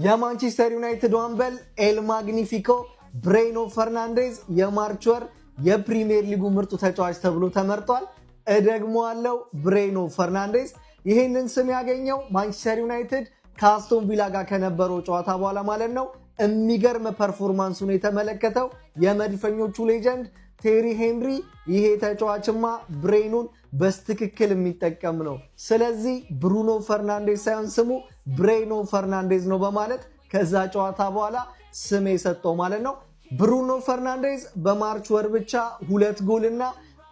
የማንቸስተር ዩናይትድ አምበል ኤል ማግኒፊኮ ብሬኖ ፈርናንዴዝ የ March ወር የፕሪሚየር ሊጉ ምርጡ ተጫዋች ተብሎ ተመርጧል። እደግመዋለሁ፣ ብሬኖ ፈርናንዴዝ ይህንን ስም ያገኘው ማንቸስተር ዩናይትድ ከአስቶን ቪላ ጋር ከነበረው ጨዋታ በኋላ ማለት ነው። የሚገርም performance ኡን የተመለከተው የመድፈኞቹ legend ቴሪ ሄንሪ ይሄ ተጫዋችማ brain ኡን በትክክል የሚጠቀም ነው፣ ስለዚህ ብሩኖ ፈርናንዴዝ ሳይሆን ስሙ ብሬኖ ፈርናንዴዝ ነው በማለት ከዛ ጨዋታ በኋላ ስም የሰጠው ማለት ነው። ብሩኖ ፈርናንዴዝ በ March ወር ብቻ 2 ጎልና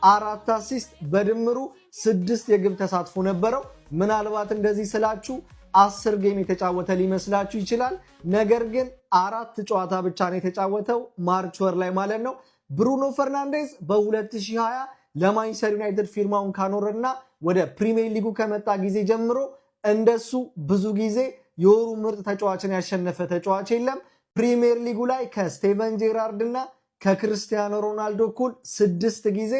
4 assist በድምሩ 6 የግብ ተሳትፎ ነበረው። ምናልባት እንደዚህ ስላችሁ 10 game የተጫወተ ሊመስላችሁ ይችላል። ነገር ግን 4 ጨዋታ ብቻ ነው የተጫወተው March ወር ላይ ማለት ነው። ብሩኖ ፈርናንዴዝ በ2020 ለማንቸስተር ዩናይትድ ፊርማውን ካኖረና ወደ ፕሪሚየር ሊጉ ከመጣ ጊዜ ጀምሮ እንደሱ ብዙ ጊዜ የወሩ ምርጥ ተጫዋችን ያሸነፈ ተጫዋች የለም። ፕሪሚየር ሊጉ ላይ ከስቴቨን ጄራርድ እና ከክርስቲያኖ ሮናልዶ እኩል 6 ጊዜ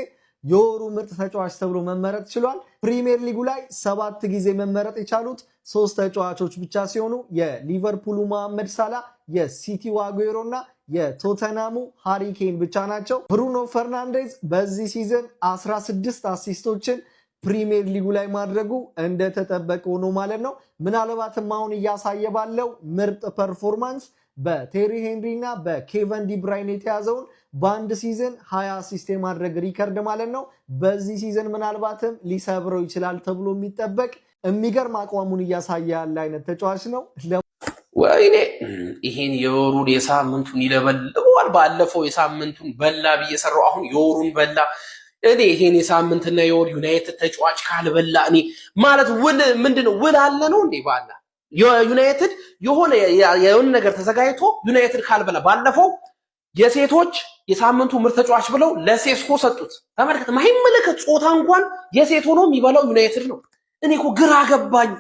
የወሩ ምርጥ ተጫዋች ተብሎ መመረጥ ችሏል። ፕሪሚየር ሊጉ ላይ 7 ጊዜ መመረጥ የቻሉት 3 ተጫዋቾች ብቻ ሲሆኑ የሊቨርፑሉ መሐመድ ሳላ፣ የሲቲው አጉዌሮ እና የቶተናሙ ሃሪ ኬን ብቻ ናቸው። ብሩኖ ፈርናንዴዝ በዚህ season 16 assist ኦችን ፕሪሚየር ሊጉ ላይ ማድረጉ እንደተጠበቀ ሆኖ ማለት ነው። ምናልባትም አሁን እያሳየ ባለው ምርጥ performance በቴሪ ሄንሪ እና በኬቨን ዲብራይን የተያዘውን በአንድ season 20 assist የማድረግ record ማለት ነው፣ በዚህ season ምናልባትም ሊሰብረው ይችላል ተብሎ የሚጠበቅ የሚገርም አቋሙን እያሳየ ያለ አይነት ተጫዋች ነው። ወይኔ፣ ይሄን የወሩን የሳምንቱን ይለበልበዋል። ባለፈው የሳምንቱን በላ ብዬ ሰራው፣ አሁን የወሩን በላ። እኔ ይሄን የሳምንትና የወር ዩናይትድ ተጫዋች ካልበላ እኔ ማለት ውል ምንድን ነው? ውል አለ ነው እንዴ? ባላ ዩናይትድ የሆነ የሆነ ነገር ተዘጋጅቶ ዩናይትድ ካልበላ። ባለፈው የሴቶች የሳምንቱ ምርጥ ተጫዋች ብለው ለሴስኮ ሰጡት። ተመልከት፣ ማይመለከት ጾታ እንኳን የሴት ሆኖ የሚበላው ዩናይትድ ነው። እኔ እኮ ግራ ገባኝ።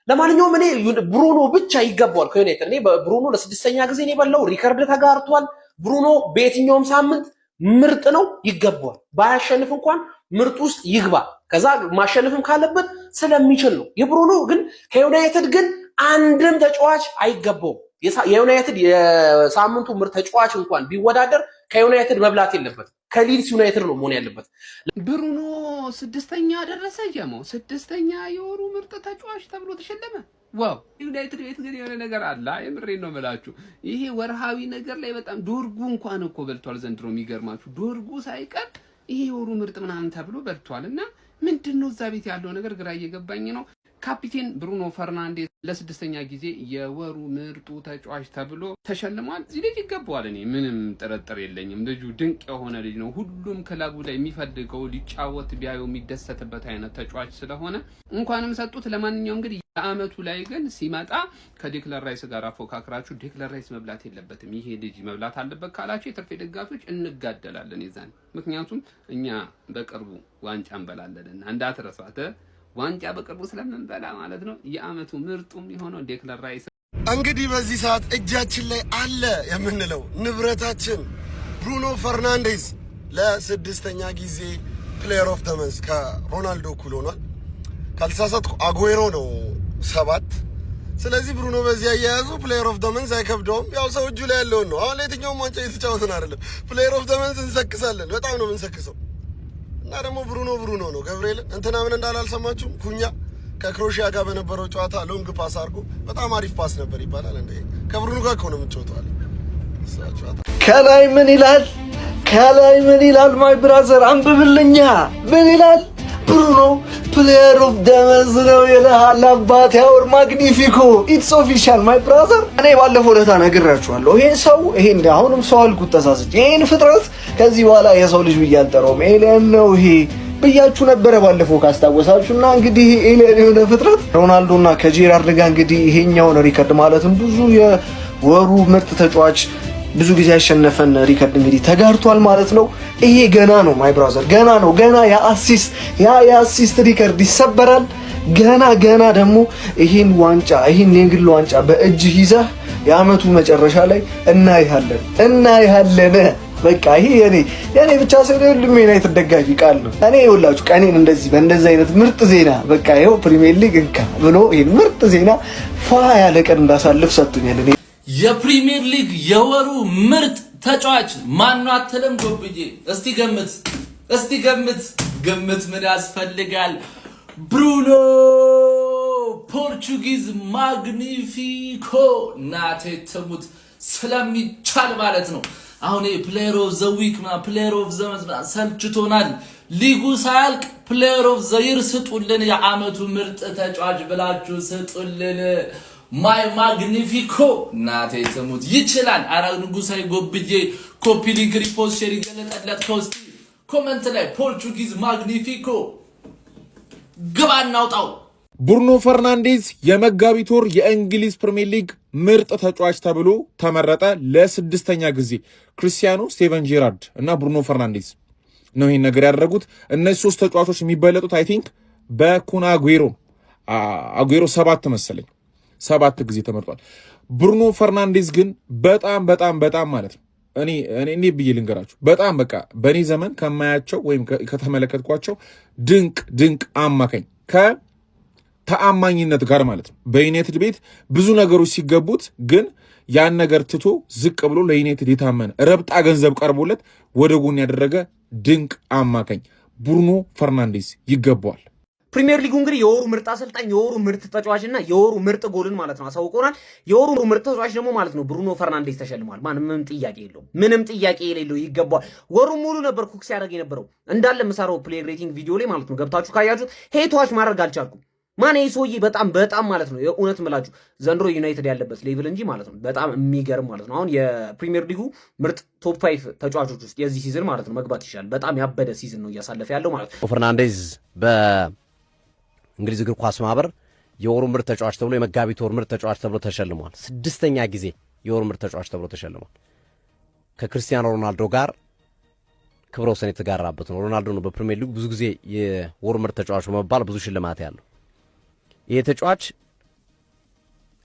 ለማንኛውም እኔ ብሩኖ ብቻ ይገባዋል ከዩናይትድ። እኔ ብሩኖ ለስድስተኛ ጊዜ ነው የበላው፣ record ተጋርቷል። ብሩኖ በየትኛውም ሳምንት ምርጥ ነው፣ ይገባዋል። ባያሸንፍ እንኳን ምርጥ ውስጥ ይግባ። ከዛ ማሸነፍም ካለበት ስለሚችል ነው። የብሩኖ ግን ከዩናይትድ ግን አንድም ተጫዋች አይገባውም። የዩናይትድ የሳምንቱ ምርጥ ተጫዋች እንኳን ቢወዳደር ከዩናይትድ መብላት የለበትም። ከሊድስ ዩናይትድ ነው መሆን ያለበት። ብሩኖ ስድስተኛ ደረሰ። ጀማው ስድስተኛ የወሩ ምርጥ ተጫዋች ተብሎ ተሸለመ። Wow! ዩናይትድ ቤት ግን የሆነ ነገር አለ። የምሬን ነው የምላችሁ። ይሄ ወርሃዊ ነገር ላይ በጣም ዶርጉ እንኳን እኮ በልቷል ዘንድሮ። የሚገርማችሁ ዶርጉ ሳይቀር ይሄ የወሩ ምርጥ ምናምን ተብሎ በልቷል። እና ምንድን ነው እዛ ቤት ያለው ነገር ግራ እየገባኝ ነው። ካፒቴን ብሩኖ ፈርናንዴዝ ለስድስተኛ ጊዜ የወሩ ምርጡ ተጫዋች ተብሎ ተሸልሟል። እዚህ ልጅ ይገባዋል። እኔ ምንም ጥርጥር የለኝም። ልጁ ድንቅ የሆነ ልጅ ነው። ሁሉም ክለቡ ላይ የሚፈልገው ሊጫወት ቢያየው የሚደሰትበት አይነት ተጫዋች ስለሆነ እንኳንም ሰጡት። ለማንኛውም እንግዲህ የአመቱ ላይ ግን ሲመጣ ከዴክለር ራይስ ጋር አፎካክራችሁ ዴክለር ራይስ መብላት የለበትም ይሄ ልጅ መብላት አለበት ካላችሁ የትርፌ ደጋፊዎች እንጋደላለን የዛን። ምክንያቱም እኛ በቅርቡ ዋንጫ እንበላለንና እንዳትረሷት፣ ዋንጫ በቅርቡ ስለምንበላ ማለት ነው። የአመቱ ምርጡ የሆነው ዴክለር ራይስ። እንግዲህ በዚህ ሰዓት እጃችን ላይ አለ የምንለው ንብረታችን ብሩኖ ፈርናንዴዝ ለስድስተኛ ጊዜ player of the month ከሮናልዶ እኩል ሆኗል። ካልተሳሳትኩ አጉዌሮ ነው 7። ስለዚህ ብሩኖ በዚህ አያያዙ player of the month አይከብደውም። ያው ሰው እጁ ላይ ያለውን ነው። አሁን ለየትኛውም ዋንጫ እየተጫወትን አይደለም። Player of the month እንሰክሳለን። በጣም ነው የምንሰክሰው። እና ደግሞ ብሩኖ ብሩኖ ነው። ገብርኤልን እንትና ምን እንዳለ አልሰማችሁም? ኩኛ ከክሮሺያ ጋር በነበረው ጨዋታ long pass አድርጎ በጣም አሪፍ pass ነበር ይባላል። እንደ ከብሩኖ ጋር እኮ ነው የምትጫወተው አለ። ከላይ ምን ይላል? ከላይ ምን ይላል? My brother አንብብልኛ። ምን ይላል? ብሩኖ player of the month ነው ይልሃል። አባት ያወር magnifico, it's official, my brother። እኔ ባለፈው ለታ ነግራችኋለሁ። ይሄን ሰው፣ ይሄን አሁንም ሰው አልኩት ተሳስቼ። ይሄን ፍጥረት ከዚህ በኋላ የሰው ልጅ ብዬ አልጠራውም፣ alien ነው ይሄ ብያችሁ ነበረ ባለፈው ካስታወሳችሁ። እና እንግዲህ alien የሆነ ፍጥረት ሮናልዶ እና ከጄራርድ ጋር እንግዲህ ይሄኛውን record ማለትም ብዙ የወሩ ምርጥ ተጫዋች ብዙ ጊዜ ያሸነፈን record እንግዲህ ተጋርቷል ማለት ነው። ይሄ ገና ነው my brother፣ ገና ነው። ገና ያ የ assist record ይሰበራል። ገና ገና ደግሞ ይሄን ዋንጫ፣ ይሄን የግል ዋንጫ በእጅህ ይዘህ የአመቱ መጨረሻ ላይ እናይሃለን፣ እናይሃለን። በቃ ይሄ የኔ ብቻ ሳይሆን የሁሉም ዩናይትድ ደጋፊ ቃል ነው። እኔ ይኸውላችሁ ቀኔን እንደዚህ በእንደዚህ አይነት ምርጥ ዜና፣ በቃ ይኸው ፕሪሚየር ሊግ እንካ ብሎ ይሄን ምርጥ ዜና ፏ ያለ ቀን እንዳሳልፍ ሰጥቶኛል። እኔ የፕሪሚየር ሊግ የወሩ ምርጥ ተጫዋች ማነው አትልም? ጎብዬ፣ እስቲ ገምት፣ እስቲ ገምት። ግምት ምን ያስፈልጋል? ብሩኖ Portuguese Magnifico፣ እናቴ ትሙት፣ ስለሚቻል ማለት ነው። አሁን player of the week፣ player of the ሰልችቶናል። ሊጉ ሳያልቅ player of the year ስጡልን፣ የዓመቱ ምርጥ ተጫዋች ብላችሁ ስጡልን። My Magnifico፣ እናቴ ትሙት፣ ይችላል። አረ ንጉሳዊ ጎብዬ፣ copy link፣ repost፣ share ይገለጠለት ከውስጥ comment ላይ Portuguese Magnifico ግባ እናውጣው። ብሩኖ ፈርናንዴዝ የመጋቢት ወር የእንግሊዝ ፕሪምየር ሊግ ምርጥ ተጫዋች ተብሎ ተመረጠ ለስድስተኛ ጊዜ። ክርስቲያኖ፣ ስቴቨን ጄራርድ እና ብሩኖ ፈርናንዴዝ ነው ይህን ነገር ያደረጉት። እነዚህ ሶስት ተጫዋቾች የሚበለጡት I think በኩን አጉዌሮ፣ አጉዌሮ ሰባት መሰለኝ፣ ሰባት ጊዜ ተመርጧል። ብሩኖ ፈርናንዴዝ ግን በጣም በጣም በጣም ማለት ነው፣ እኔ እኔ ብዬ ልንገራችሁ፣ በጣም በቃ በእኔ ዘመን ከማያቸው ወይም ከተመለከትኳቸው ድንቅ ድንቅ አማካኝ ከተአማኝነት ጋር ማለት ነው። በዩናይትድ ቤት ብዙ ነገሮች ሲገቡት ግን ያን ነገር ትቶ ዝቅ ብሎ ለዩናይትድ የታመነ፣ ረብጣ ገንዘብ ቀርቦለት ወደ ጎን ያደረገ ድንቅ አማካኝ ብሩኖ ፈርናንዴዝ ይገባዋል። ፕሪሚየር ሊጉ እንግዲህ የወሩ ምርጥ አሰልጣኝ፣ የወሩ ምርጥ ተጫዋች እና የወሩ ምርጥ ጎልን ማለት ነው አሳውቆናል። የወሩ ምርጥ ተጫዋች ደግሞ ማለት ነው ብሩኖ ፈርናንዴዝ ተሸልሟል። ማን ምንም ጥያቄ የለውም። ምንም ጥያቄ የሌለው፣ ይገባዋል። ወሩ ሙሉ ነበር cook ሲያደርግ የነበረው። እንዳለ ምሰራው player rating ቪዲዮ ላይ ማለት ነው ገብታችሁ ካያችሁት hate watch ማድረግ አልቻልኩም። ማን ይህ ሰውዬ በጣም በጣም ማለት ነው፣ የእውነት ምላችሁ ዘንድሮ ዩናይትድ ያለበት level እንጂ ማለት ነው በጣም የሚገርም ማለት ነው። አሁን የፕሪሚየር ሊጉ ምርጥ top 5 ተጫዋቾች ውስጥ የዚህ season ማለት ነው መግባት ይችላል። በጣም ያበደ season ነው እያሳለፈ ያለው ማለት ነው። ፈርናንዴዝ በእንግሊዝ እግር ኳስ ማህበር የወሩ ምርጥ ተጫዋች ተብሎ፣ የመጋቢት ወር ምርጥ ተጫዋች ተብሎ ተሸልሟል። ስድስተኛ ጊዜ የወሩ ምርጥ ተጫዋች ተብሎ ተሸልሟል። ከክርስቲያኖ ሮናልዶ ጋር ክብረ ወሰን የተጋራበት ነው። ሮናልዶ ነው በፕሪሚየር ሊግ ብዙ ጊዜ የወሩ ምርጥ ተጫዋች በመባል ብዙ ሽልማት ያለው። ይሄ ተጫዋች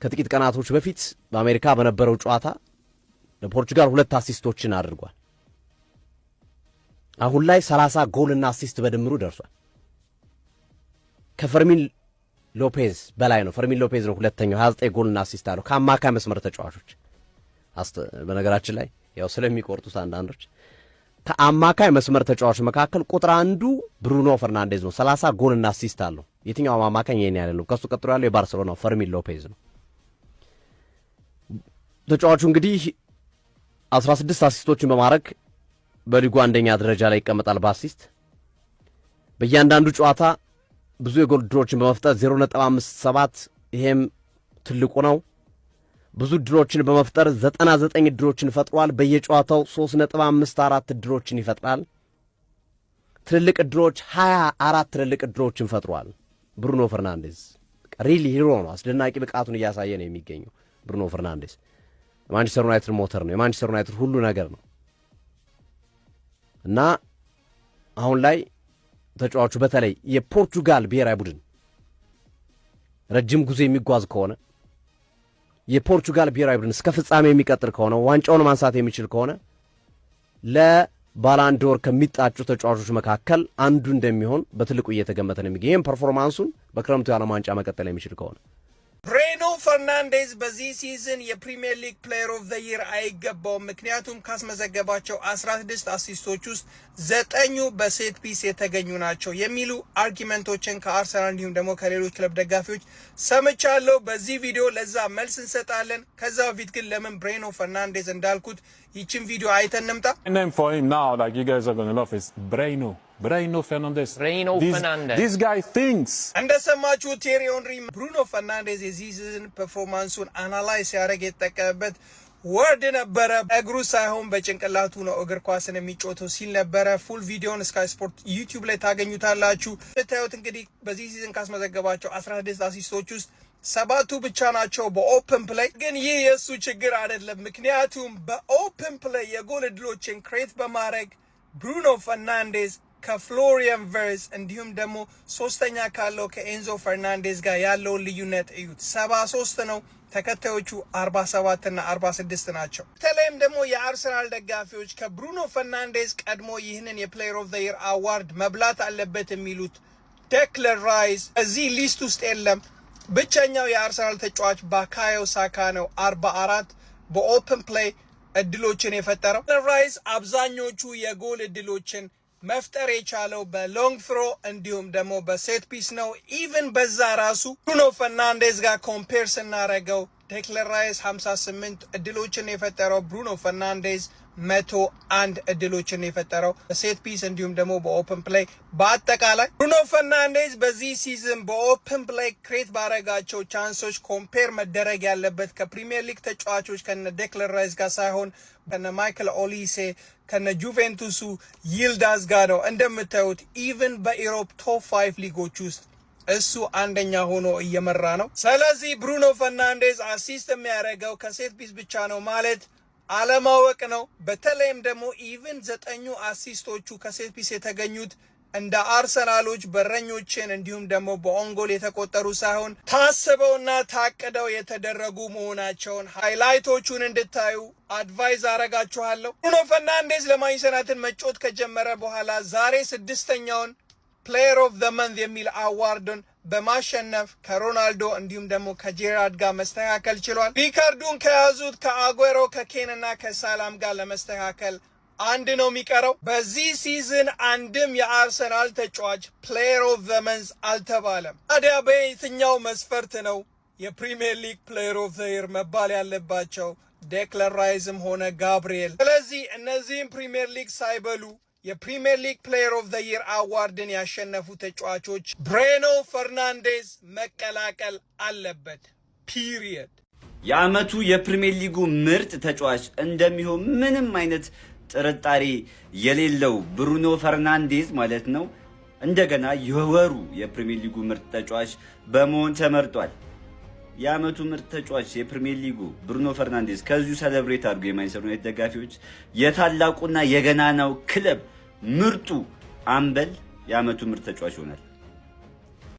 ከጥቂት ቀናቶች በፊት በአሜሪካ በነበረው ጨዋታ ለፖርቹጋል ሁለት assist ኦችን አድርጓል። አሁን ላይ 30 ጎልና assist በድምሩ ደርሷል። ከፈርሚን ሎፔዝ በላይ ነው። ፈርሚን ሎፔዝ ነው ሁለተኛው፣ 29 ጎልና assist አለው ከአማካይ መስመር ተጫዋቾች። በነገራችን ላይ ያው ስለሚቆርጡት አንዳንዶች፣ ከአማካይ መስመር ተጫዋቾች መካከል ቁጥር አንዱ ብሩኖ ፈርናንዴዝ ነው። 30 ጎልና assist አለው። የትኛውም አማካኝ ይሄን ያለ ነው። ከሱ ቀጥሎ ያለው የባርሰሎናው ፈርሚን ሎፔዝ ነው። ተጫዋቹ እንግዲህ 16 assist ኦችን በማድረግ በሊጉ አንደኛ ደረጃ ላይ ይቀመጣል። በ assist በእያንዳንዱ ጨዋታ ብዙ የጎል እድሎችን በመፍጠር 0.57፣ ይሄም ትልቁ ነው። ብዙ እድሎችን በመፍጠር 99 እድሎችን ፈጥሯል። በየጨዋታው 3.54 እድሎችን ይፈጥራል። ትልልቅ እድሎች፣ 24 ትልልቅ እድሎችን ፈጥሯል። ብሩኖ ፈርናንዴዝ real hero ነው። አስደናቂ ብቃቱን እያሳየ ነው የሚገኘው። ብሩኖ ፈርናንዴዝ የማንቸስተር ዩናይትድ ሞተር ነው። የማንቸስተር ዩናይትድ ሁሉ ነገር ነው እና አሁን ላይ ተጫዋቹ በተለይ የፖርቹጋል ብሔራዊ ቡድን ረጅም ጉዞ የሚጓዝ ከሆነ፣ የፖርቹጋል ብሔራዊ ቡድን እስከ ፍጻሜ የሚቀጥል ከሆነ፣ ዋንጫውን ማንሳት የሚችል ከሆነ ለባላንዶር ከሚታጩ ተጫዋቾች መካከል አንዱ እንደሚሆን በትልቁ እየተገመተ ነው የሚገኝ። ይህም performance ኡን በክረምቱ የዓለም ዋንጫ መቀጠል የሚችል ከሆነ። ብሬኖ ፈርናንዴዝ በዚህ season የፕሪሚየር ሊግ player of the year አይገባውም። ምክንያቱም ካስመዘገባቸው 16 assist ኦች ውስጥ ዘጠኙ በ set piece የተገኙ ናቸው የሚሉ argument ኦችን ከአርሰናል እንዲሁም ደግሞ ከሌሎች ክለብ ደጋፊዎች ሰምቻለሁ። በዚህ ቪዲዮ ለዛ መልስ እንሰጣለን። ከዛ በፊት ግን ለምን ብሬኖ ፈርናንዴዝ እንዳልኩት ይችን ቪዲዮ አይተን እንምጣ። Name for him now, like you guys are gonna love, is Braino. Braino Fernandes. Braino Fernandes. This guy thinks. እንደሰማችሁ ቴሪ ኦንሪ ብሩኖ ፈርናንዴዝ የዚህ season performance ኡን analyze ሲያደርግ የተጠቀመበት word ነበረ። እግሩ ሳይሆን በጭንቅላቱ ነው እግር ኳስን የሚጫወተው ሲል ነበረ። Full ቪዲዮን ስካይ ስፖርት ዩቲዩብ ላይ ታገኙታላችሁ። ታዩት እንግዲህ በዚህ season ካስመዘገባቸው 16 assist ኦች ውስጥ ሰባቱ ብቻ ናቸው በ open play። ግን ይህ የእሱ ችግር አይደለም። ምክንያቱም በ open play የጎል እድሎችን create በማድረግ ብሩኖ ፈርናንዴዝ ከፍሎሪያን ቨርዝ እንዲሁም ደግሞ ሶስተኛ ካለው ከኤንዞ ፈርናንዴዝ ጋር ያለውን ልዩነት እዩት። 73 ነው። ተከታዮቹ 47 እና 46 ናቸው። በተለይም ደግሞ የአርሰናል ደጋፊዎች ከብሩኖ ፈርናንዴዝ ቀድሞ ይህንን የ player of the year award መብላት አለበት የሚሉት ደክለን ራይስ እዚህ list ውስጥ የለም። ብቸኛው የአርሰናል ተጫዋች ቡካዮ ሳካ ነው 44 በ open play እድሎችን የፈጠረው። ራይስ አብዛኞቹ የጎል እድሎችን መፍጠር የቻለው በ long throw እንዲሁም ደግሞ በ set piece ነው። Even በዛ ራሱ ብሩኖ ፈርናንዴዝ ጋር compare ስናደርገው ዴክለን ራይስ 58 እድሎችን የፈጠረው፣ ብሩኖ ፈርናንዴዝ 101 እድሎችን የፈጠረው በ set piece እንዲሁም ደግሞ በ open play። በአጠቃላይ ብሩኖ ፈርናንዴዝ በዚህ season በ open play create ባረጋቸው chance ኦች compare መደረግ ያለበት ከፕሪሚየር ሊግ ተጫዋቾች ከነ ዴክለን ራይስ ጋር ሳይሆን ከነ ማይክል ኦሊሴ፣ ከነ ጁቬንቱሱ ይልዳዝ ጋር ነው። እንደምታዩት even በ Europe top 5 ሊጎች ውስጥ እሱ አንደኛ ሆኖ እየመራ ነው። ስለዚህ ብሩኖ ፈርናንዴዝ assist የሚያደርገው ከ set piece ብቻ ነው ማለት አለማወቅ ነው። በተለይም ደግሞ even ዘጠኙ assist ኦቹ ከ set piece የተገኙት እንደ አርሰናሎች በረኞችን እንዲሁም ደግሞ በ own goal የተቆጠሩ ሳይሆን ታስበውና ታቅደው የተደረጉ መሆናቸውን highlight ኦቹን እንድታዩ advise አረጋችኋለሁ። ብሩኖ ፈርናንዴዝ ለማንቸስተር ዩናይትድ መጫወት ከጀመረ በኋላ ዛሬ ስድስተኛውን Player of the Month የሚል award ን በማሸነፍ ከሮናልዶ እንዲሁም ደግሞ ከጄራርድ ጋር መስተካከል ችሏል። ሪከርዱን ከያዙት ከአጉዌሮ፣ ከኬን እና ከሳላም ጋር ለመስተካከል አንድ ነው የሚቀረው። በዚህ season አንድም የአርሰናል ተጫዋች Player of the Month አልተባለም። ታዲያ በየትኛው መስፈርት ነው የፕሪሚየር ሊግ Player of the Year መባል ያለባቸው ዴክለን ራይዝም ሆነ ጋብሪኤል? ስለዚህ እነዚህም ፕሪሚየር ሊግ ሳይበሉ የፕሪሚየር ሊግ Player of the Year award ን ያሸነፉ ተጫዋቾች ብሬኖ ፈርናንዴዝ መቀላቀል አለበት። Period። የዓመቱ የፕሪሚየር ሊጉ ምርጥ ተጫዋች እንደሚሆን ምንም አይነት ጥርጣሬ የሌለው ብሩኖ ፈርናንዴዝ ማለት ነው እንደገና የወሩ የፕሪሚየር ሊጉ ምርጥ ተጫዋች በመሆን ተመርጧል። የዓመቱ ምርጥ ተጫዋች የፕሪሚየር ሊጉ ብሩኖ ፈርናንዴዝ። ከዚሁ celebrate አድርጎ የማንቸስተር ዩናይትድ ደጋፊዎች፣ የታላቁና የገናናው ክለብ ምርጡ አምበል የዓመቱ ምርጥ ተጫዋች ይሆናል።